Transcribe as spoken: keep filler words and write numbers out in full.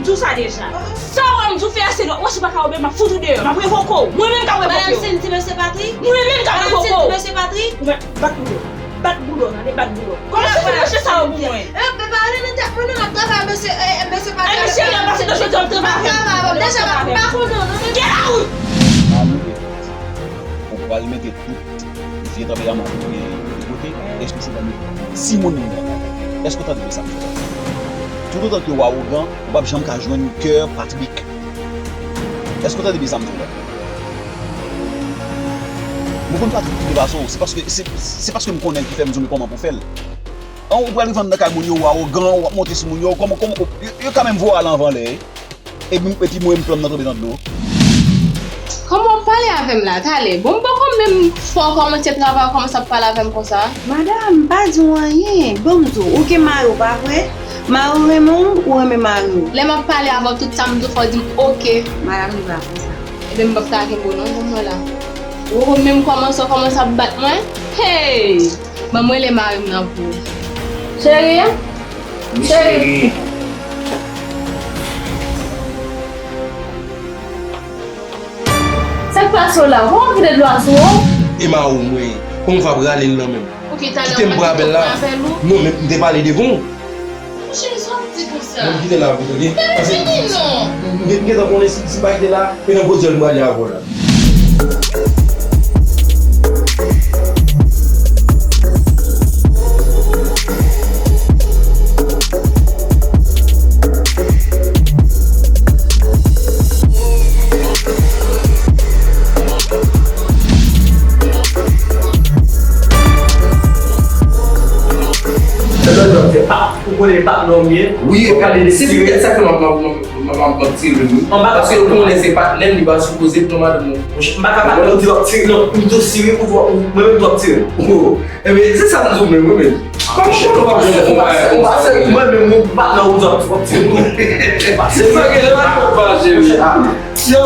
Di w sa deja. Sa w wè m di w fè a se lòt. Ou wè si w pa ka obeyi, m ap fout ou deyò. M ap revoke w. Mwen menm k ap revoke w. Madanm Cindy, mesye Patrick. Mwen menm k ap revoke w. Madanm Cindy, mesye Patrick. Ou mèt bat bouda w. Bat bouda w, tande, bat bouda w. Kòmanse fè mesye sa yo pou mwen. E, men pa rele nan tèt mwen non, n ap travay mesye, e, mesye Patrick. E, mesye, lè pase nan jodi a, w ap travay avè m. Travay avè m. Deja, m pa konnen w non, men. Get out! Ou pral mete tout vye tanperaman ou gen de kote, èske se nan timoun li menm? Èske w tande byen sa m di w la? Toutotan ke w awogan, ou p ap janm ka jwenn kè Patrick. Èske w tande byen sa m di w la? Mwen konn Patrick ki depase w, se paske, se, se paske m konnen l ki fè m di w men kòman pou w fè l. An, ou pral rive anndan kay moun yo, ou awogan, w ap monte sou moun yo, kòman, kòman, yo, yo ka menm voye w al anvan lè. Epi, epi mwen, m pran m nan tonbe nan dlo. Kòman w ap pale avè m la, talè? Bon, m poko menm fè w kòmanse travay, w kòmanse ap pale avè m konsa. Madanm, m pa di w anyen. Bon, m di w, ou gen mari w, pa vre? Mari w renmen w, ou renmen mari w? Lè m ap pale avè w, tout sa m di w, fò w di m oke. Madanm, li pa konsa. Ebyen, m p ap ka kenbe w non, janm wè la. Ou menm kòmanse, w kòmanse ap bat mwen? Hey! Ban m rele mari m nan pou ou. Cheri? Wi, cheri. Sa k pase w la? Kòman w kite dlo a sou ou? E mari w mwen, kòman w fè ap rale l nan men m? Kite m pran apèl la. Non, men m te pale devan w. Monchè, sa w ap di konsa? Bon, kite la, ok? Men vini non! M gen, m gentan konnen si, si m pa kite la, e nan gwo dyòl m prale avè w la. Ou konnen pa nòm ye. Wi, ou ka de se poutèt sa ke m ap, m ap, m ap, m ap, m ap tire l, wi. Paske ou konnen se patnè m, li pa sipoze pran madanm mwen. M pa ka patnè w di w ap tire. Non, m tou sire pou ou, mwen menm tou ap tire. Oh, ebyen, se sa m di w menm, mwen menm. Kòman ou konnen w ap jwenn yon patnè, mwen menm, yon patnè w di w ap tire. Se sa ke lè w ap fache, wi. Yo!